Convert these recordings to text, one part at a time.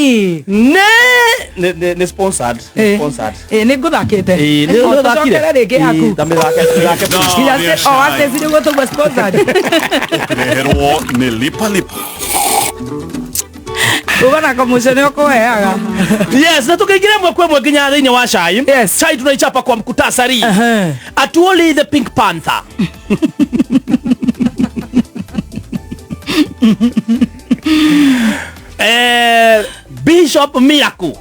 Ĩĩ. Nĩ sponsored, nĩ sponsored. Ĩĩ, nĩ ngũthakĩte. Ĩĩ, nĩ ũthakire. Tũcokere rĩngĩ yaku. Ĩĩ, ta mĩthake mĩthake. Nginya o Stacy nĩguo tũgua sponsored. Ũkĩreherwo nĩ Lipa Lipa. Uga na kamũco nĩ ũkũheaga. Yes, na tukaingira ĩmwe kwa ĩmwe nginya thĩinĩ wa cai. Yes. Chai tunaichapa kwa mkutasari. Ehe. Atuoli the Pink Panther. Bishop Miracle.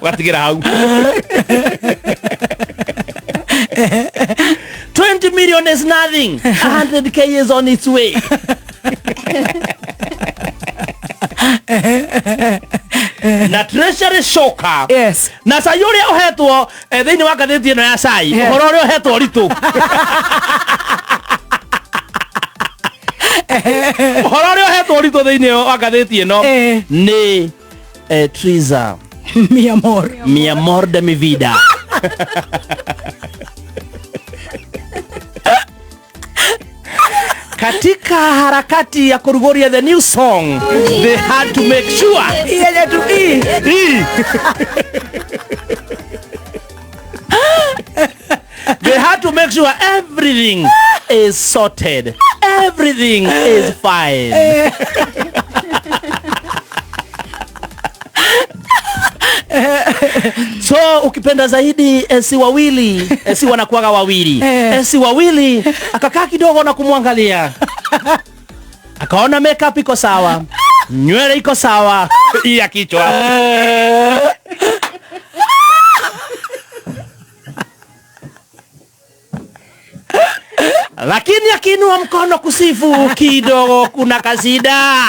Watigĩra hau. 20 million is nothing. 100K is on its way. Na Treasury Shoka. Yes. Na cai ũrĩa ũhetwo thĩinĩ wa ngathĩti ĩno ya cai, Yes. ũhoro ũrĩa ũhetwo ritũ, ũhoro ũrĩa ũhetwo ritũ thĩinĩ wa ngathĩti ĩno nĩ Triza. Mi amor. Mi amor de mi vida. Katika harakati ya kurugoria the new song, they had to make sure Yenye tu hii. Hii. They had to make sure everything is sorted. Everything is fine. So ukipenda zaidi si wawili, si wanakuwaga wawili. Si wawili akakaa kidogo na kumwangalia. Akaona makeup iko sawa, nywele iko sawa, hii ya kichwa. Lakini akiinua mkono kusifu kidogo kuna kasida.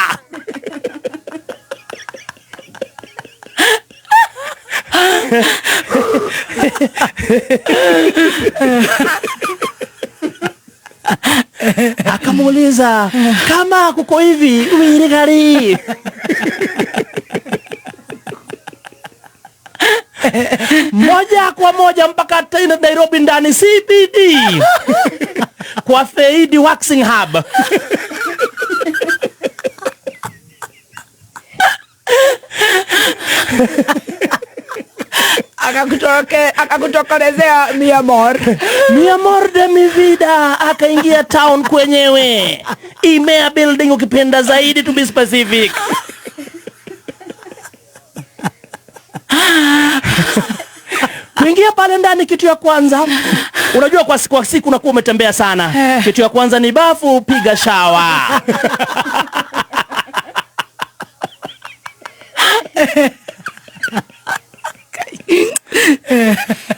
Akamuuliza kama kuko hivi uirigari. Moja kwa moja mpaka tena Nairobi ndani CBD kwa Feidi Waxing Hub. Akakutokelezea mi amor. Mi amor de mi vida. Akaingia town kwenyewe. Imea building ukipenda zaidi, to be specific. Kuingia pale ndani, kitu ya kwanza, unajua kwa siku unakuwa umetembea sana. Kitu ya kwanza ni bafu, piga shower.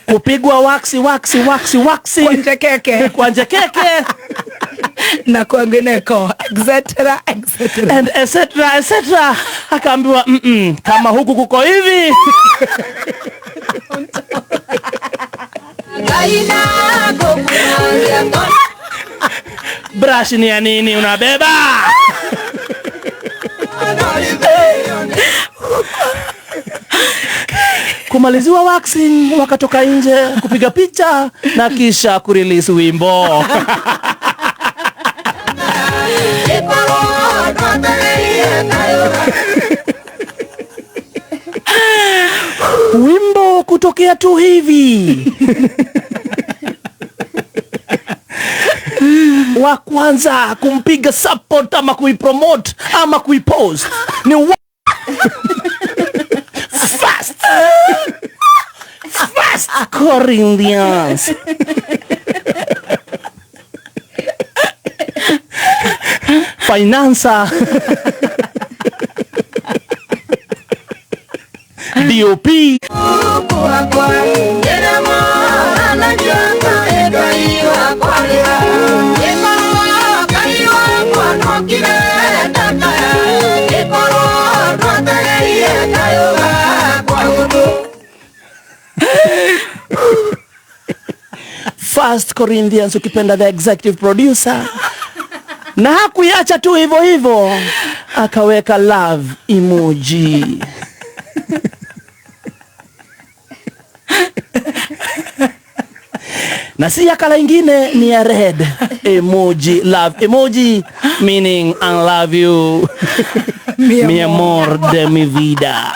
Kupigwa waxi, waxi, waxi, waxi. Kwa njekeke. Kwa njekeke. Na kwengineko, et cetera, et cetera. And et cetera, et cetera. Akaambiwa, kama huku kuko hivi. Brush ni ya nini unabeba? Kumaliziwa waxing, wakatoka nje kupiga picha na kisha kurelease wimbo. Wimbo kutokea tu hivi. Wa kwanza kumpiga support ama kuipromote ama kuipost ni Fast. Fast Corinthians. Finanza. DOP. First Corinthians ukipenda the executive producer. Na hakuiacha tu hivyo hivyo, akaweka love emoji. Na si ya kala ingine ni ya red emoji, love emoji meaning I love you. Mi amor de mi vida.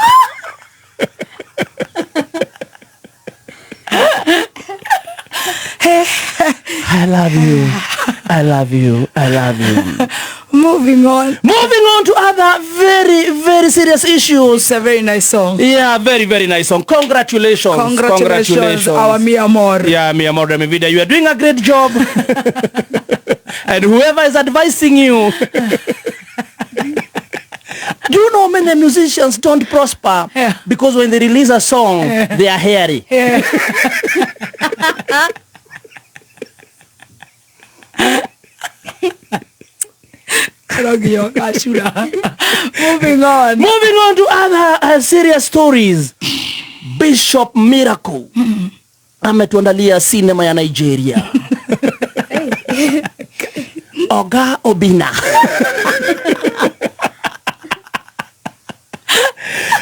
I love you. I love you. I love you. Moving on. Moving on to other very, very serious issues. It's a very nice song. Yeah, very, very nice song. Congratulations. Congratulations, our mi amor. Yeah, mi amor de mi vida. You are doing a great job. And whoever is advising you. Do you know many musicians don't prosper because when they release a song, they are hairy. Yeah. Moving on. Moving on to other serious stories. Bishop Miracle ametuandalia sinema ya Nigeria. Oga Obina.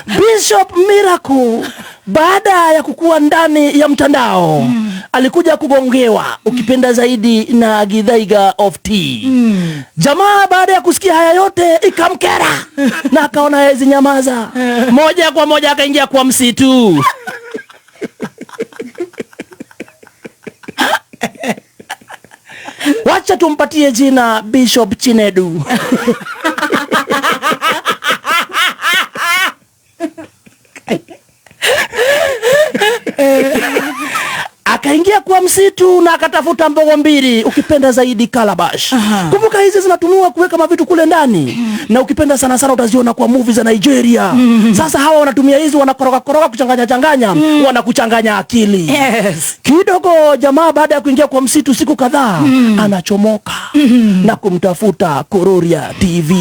Bishop Miracle baada ya kukua ndani ya mtandao alikuja kugongewa, ukipenda zaidi na Githaiga of Tea. Jamaa baada ya kusikia haya yote ikamkera na akaona hawezi nyamaza. Moja kwa moja akaingia kwa msitu. Wacha tumpatie jina Bishop Chinedu. Akaingia kwa msitu na akatafuta mbogo mbili, ukipenda zaidi calabash. Kumbuka hizi zinatumiwa kuweka mavitu kule ndani. Na ukipenda sana sana utaziona kwa movie za Nigeria. Sasa hawa wanatumia hizi, wanakoroga koroga, kuchanganya changanya, wanakuchanganya akili. Yes. Kidogo jamaa baada ya kuingia kwa msitu siku kadhaa, anachomoka na kumtafuta Kururia TV.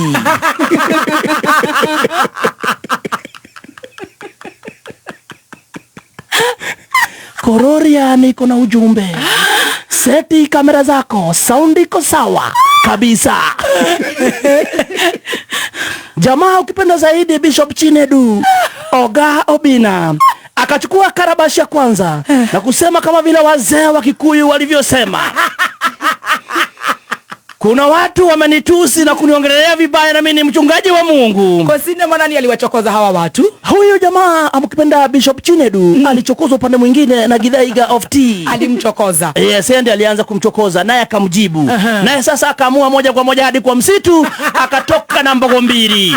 Kururia, niko na ujumbe. Seti kamera zako, sound iko sawa kabisa. Jamaa ukipenda zaidi Bishop Chinedu, Oga Obina, akachukua karabashi ya kwanza na kusema kama vile wazee wa Kikuyu walivyosema. Kuna watu wamenitusi na kuniongelea vibaya na mimi ni mchungaji wa Mungu. Kwa sinema nani aliwachokoza hawa watu? Huyu jamaa amkipenda Bishop Chinedu alichokozwa upande mwingine na Githaiga of Tea. Alimchokoza. Yes, yeye ndiye alianza kumchokoza naye akamjibu. Naye sasa akaamua moja kwa moja hadi kwa msitu akatoka na mbogo mbili.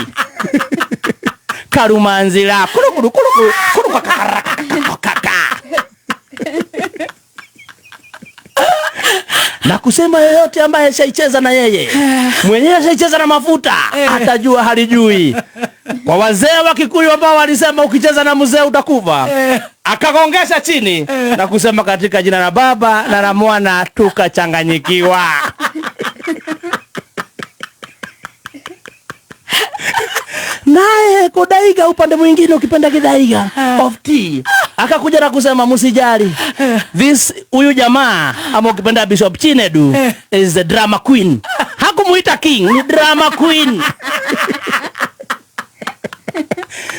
Karumanzira kuru kuru kuru kuru kaka. Na kusema yeyote ambaye ashaicheza na yeye, mwenyewe ashaicheza na mafuta, atajua halijui. Kwa wazee wa Kikuyu ambao walisema ukicheza na mzee utakufa, akagongesha chini na kusema katika jina la Baba na la Mwana tukachanganyikiwa. Naye Kodaiga upande mwingine ukipenda Githaiga of Tea akakuja na kusema msijali, this huyu jamaa ama ukipenda Bishop Chinedu is the drama queen. Hakumuita king, ni drama queen.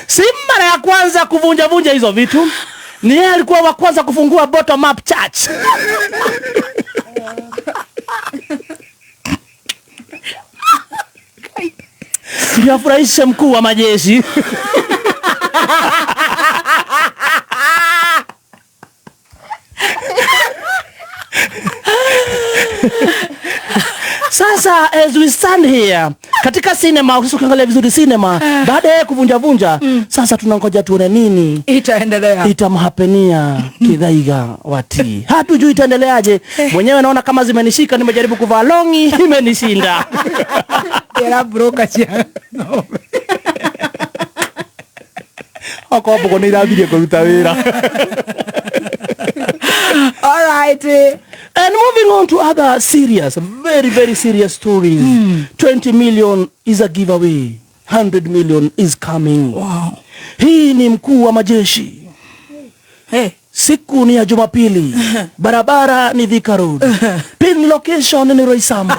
Si mara ya kwanza kuvunja vunja hizo vitu. Ni yeye alikuwa wa kwanza kufungua bottom up church. Niyafurahishe mkuu wa majeshi. Sasa as we stand here katika cinema, ukiangalia vizuri cinema, baada ya kuvunja vunja, sasa tunangoja tuone nini itaendelea, itamhapenia Githaiga wa Tea. Hatujui itaendeleaje. Mwenyewe naona kama zimenishika, nimejaribu kuvaa longi imenishinda. Era broka cia. Okorwo mbogo nĩ irambirie kũruta wĩra. All right. And moving on to other serious, very, very serious stories. 20 million is a giveaway. 100 million is coming. Wow. Hii ni mkuu wa majeshi. Hey. Siku ni ya Jumapili. Barabara ni Thika Road. Pin location ni Roysambu.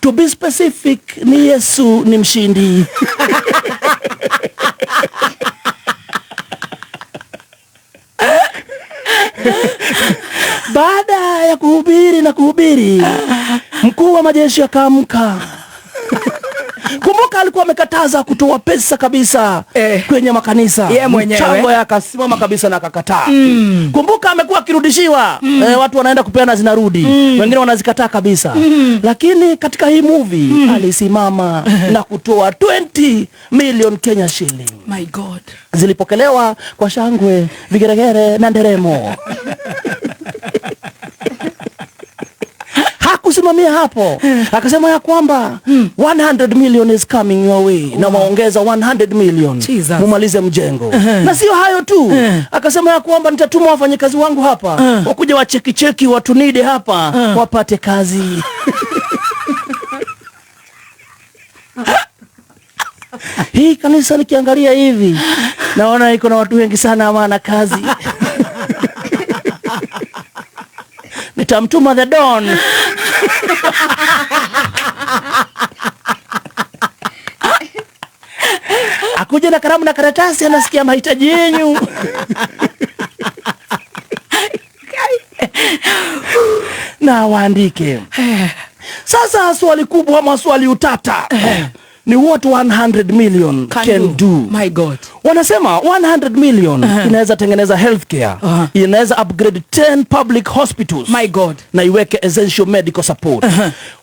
To be specific, ni Yesu ni mshindi. Baada ya kuhubiri na kuhubiri, mkuu wa majeshi akaamka. Kumbuka alikuwa amekataza kutoa pesa kabisa kwenye makanisa. Yeye mwenyewe. Mchango yake akasimama kabisa na akakataa. Kumbuka amekuwa akirudishiwa. Watu wanaenda kupeana zinarudi. Wengine wanazikataa kabisa. Lakini katika hii movie alisimama na kutoa 20 million Kenya shilling. My God. Zilipokelewa kwa shangwe, vigeregere na nderemo. Hakusimamia hapo, akasema ya kwamba 100 million is coming your way, na waongeza 100 million Jesus. mumalize mjengo. Na sio hayo tu, akasema ya kwamba nitatuma wafanyikazi wangu hapa wakuja wachekicheki watunide hapa wapate kazi. Hii kanisa nikiangalia hivi naona iko na watu wengi sana hawana kazi. Nitamtuma the Don. Akuja na kalamu na karatasi, anasikia mahitaji yenu na waandike. Sasa swali kubwa ama swali utata ni what 100 million can do. My God. Wanasema 100 million inaweza tengeneza healthcare, inaweza upgrade 10 public hospitals. My God. Na iweke essential medical support.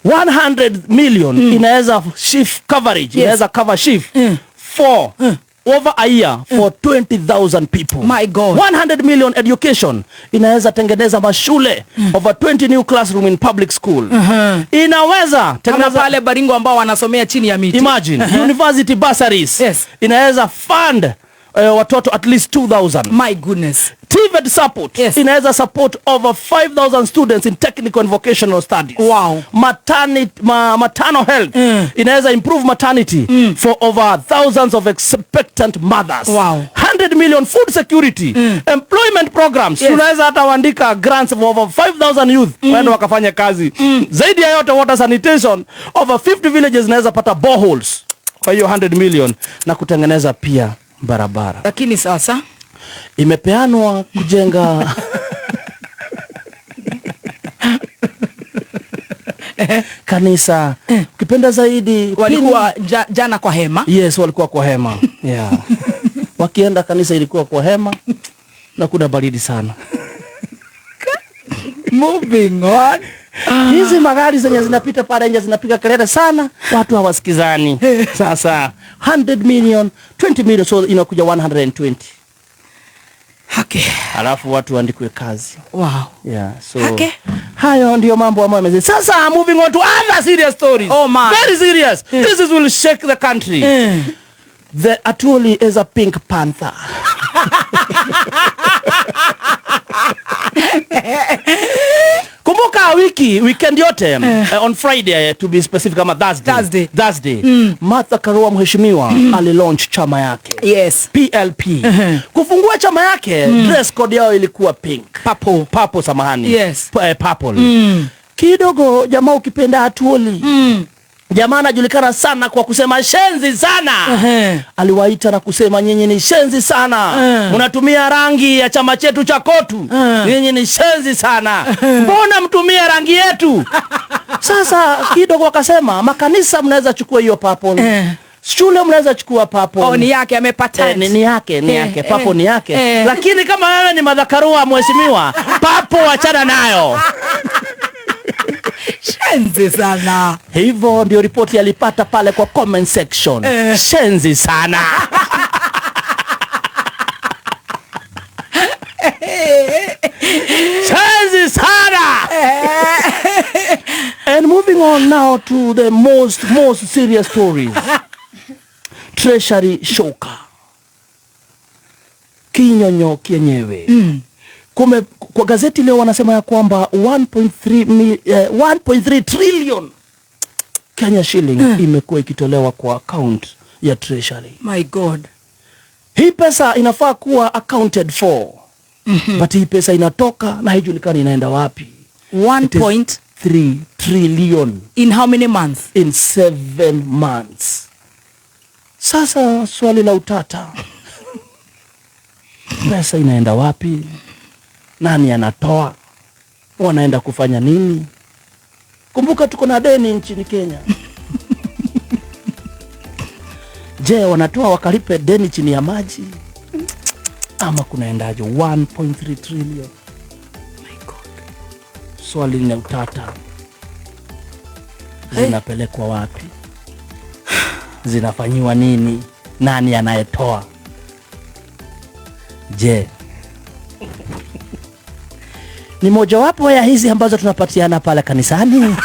100 million inaweza shift coverage, inaweza cover shift for over a year for 20,000 people. My God. 100 million education inaweza tengeneza mashule over 20 new classroom in public school. Inaweza Kama tengeneza pale Baringo ambao wanasomea chini ya miti. Imagine university bursaries. Inaweza fund watoto at least 2,000. My goodness. TVET support. Inaweza support over 5,000 students in technical and vocational studies. Wow. Maternal health. Inaweza improve maternity for over thousands of expectant mothers. Wow. 100 million food security. Employment programs. Tunaweza hata waandika grants for over 5,000 youth waende wakafanya kazi. Zaidi ya yote water sanitation. Over 50 villages inaweza pata boreholes kwa hiyo 100 million na kutengeneza pia barabara. Lakini sasa imepeanwa kujenga kanisa. Ukipenda zaidi walikuwa jana kwa hema. Yes, walikuwa kwa hema. Yeah. Wakienda kanisa ilikuwa kwa hema na kuna baridi sana. Moving on. Hizi magari zenye zinapita pale nje zinapiga kelele sana, watu hawasikizani. Sasa 100 million, 20 million, so inakuja 120. Okay. Alafu watu waandikwe kazi. Wow. Yeah, so Okay. hayo ndio mambo ambayo yamezidi. Sasa moving on to other serious stories. Oh my. Very serious. This is will shake the country. The Atwoli is a pink panther. Kumbuka weekend yote, on Friday, to be specific, kama Thursday. Thursday. Martha Karua mheshimiwa alilaunch chama yake. Yes. PLP. Kufungua chama yake, dress code yao ilikuwa pink. Purple. Purple, samahani. Yes. Purple. Kidogo jamaa ukipenda Atwoli. Jamaa anajulikana sana kwa kusema shenzi sana. Aliwaita na kusema nyinyi ni shenzi sana. Mnatumia rangi ya chama chetu cha KOTU. Nyinyi ni shenzi sana. Mbona mtumie rangi yetu? Sasa kidogo akasema makanisa mnaweza chukua hiyo purple. Shule mnaweza chukua purple. Oh, ni yake amepata. Ni yake, ni yake. Purple ni yake. Lakini kama wewe ni Martha Karua mheshimiwa, purple achana nayo. Shenzi sana. Hivyo ndio ripoti alipata pale kwa comment section. Shenzi sana. Shenzi sana. And moving on now to the most serious stories. Treasury shoka. Kinyonyo kienyewe. Kume, kwa gazeti leo wanasema ya kwamba 1.3 trillion Kenya shilling imekuwa ikitolewa kwa account ya Treasury. My God. Hii pesa inafaa kuwa accounted for. But hii pesa inatoka na haijulikani inaenda wapi. 1.3 trillion. In how many months? In 7 months. Sasa swali la utata. Pesa inaenda wapi? Nani anatoa? Wanaenda kufanya nini? Kumbuka tuko na deni nchini Kenya. Je, wanatoa wakalipe deni chini ya maji ama kunaendaje? 1.3 trillion. My God. Swali lina utata, zinapelekwa wapi? Zinafanyiwa nini? Nani anayetoa? Je, ni mojawapo ya hizi ambazo tunapatiana pale kanisani?